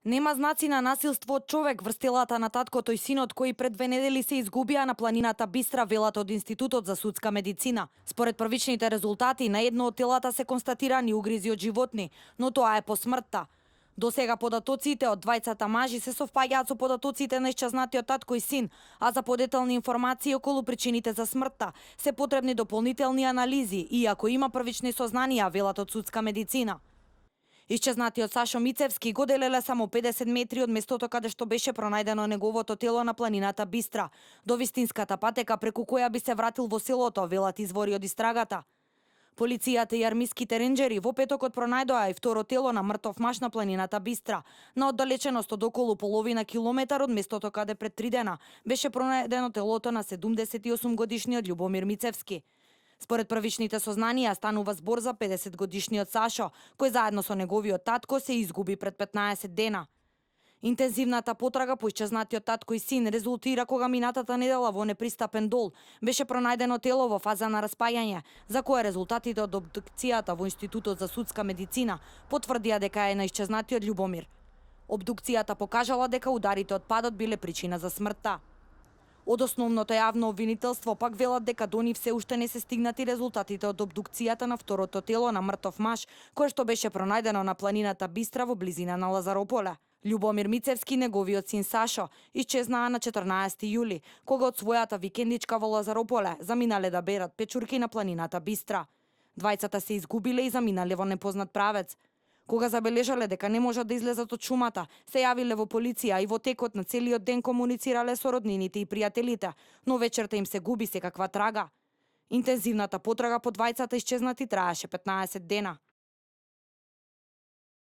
Нема знаци на насилство од човек врз телата на таткото и синот кои пред 2 недели се изгубија на планината Бистра, велат од Институтот за судска медицина. Според првичните резултати, на едно од телата се констатирани угризи од животни, но тоа е по смртта. До сега податоците од двајцата мажи се совпаѓаат со податоците на исчезнатиот татко и син, а за подетелни информации околу причините за смртта се потребни дополнителни анализи, иако има првични сознанија, велат од судска медицина. Исчезнатиот Сашо Мицевски го делеле само 50 метри од местото каде што беше пронајдено неговото тело на планината Бистра, до вистинската патека преку која би се вратил во селото, велат извори од истрагата. Полицијата и армиските ренџери во петокот пронајдоа и второ тело на мртов маж на планината Бистра, на оддалеченост од околу половина километар од местото каде пред 3 дена беше пронајдено телото на 78 годишниот Љубомир Мицевски. Според првичните сознанија станува збор за 50 годишниот Сашо, кој заедно со неговиот татко се изгуби пред 15 дена. Интензивната потрага по исчезнатиот татко и син резултира кога минатата недела во Непристапен дол беше пронајдено тело во фаза на распаѓање, за кое резултатите од обдукцијата во Институтот за судска медицина потврдија дека е на исчезнатиот Љубомир. Обдукцијата покажала дека ударите од падот биле причина за смртта. Од основното јавно обвинителство пак велат дека до нив се уште не се стигнати резултатите од обдукцијата на второто тело на мртов маж, кое што беше пронајдено на планината Бистра во близина на Лазарополе. Љубомир Мицевски, неговиот син Сашо, исчезнаа на 14 јули, кога од својата викендичка во Лазарополе заминале да берат печурки на планината Бистра. Двајцата се изгубиле и заминале во непознат правец. Кога забележале дека не можат да излезат од шумата, се јавиле во полиција и во текот на целиот ден комуницирале со роднините и пријателите, но вечерта им се губи секаква трага. Интензивната потрага по двајцата исчезнати траеше 15 дена.